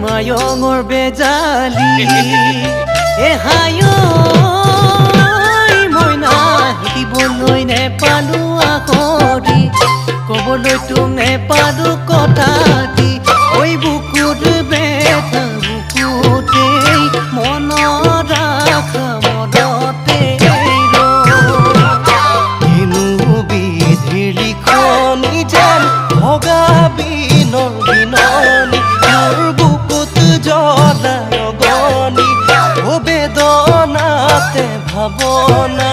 মায়ঙৰ বেজালি এ হায় মইনা, দিবলৈ নেপালো আখৰি, কবলৈ তোক নেপালো কথাটি। ঐ বুকুত বেথা বুকুতেই, মনৰ আশা মনতে। কিনো বিধিৰ লিখনি যেন ভগা বিনৰ বিননি, মোৰ বুকুত জ্বলাই অগনি। অ বেদনাতে ভাৱনা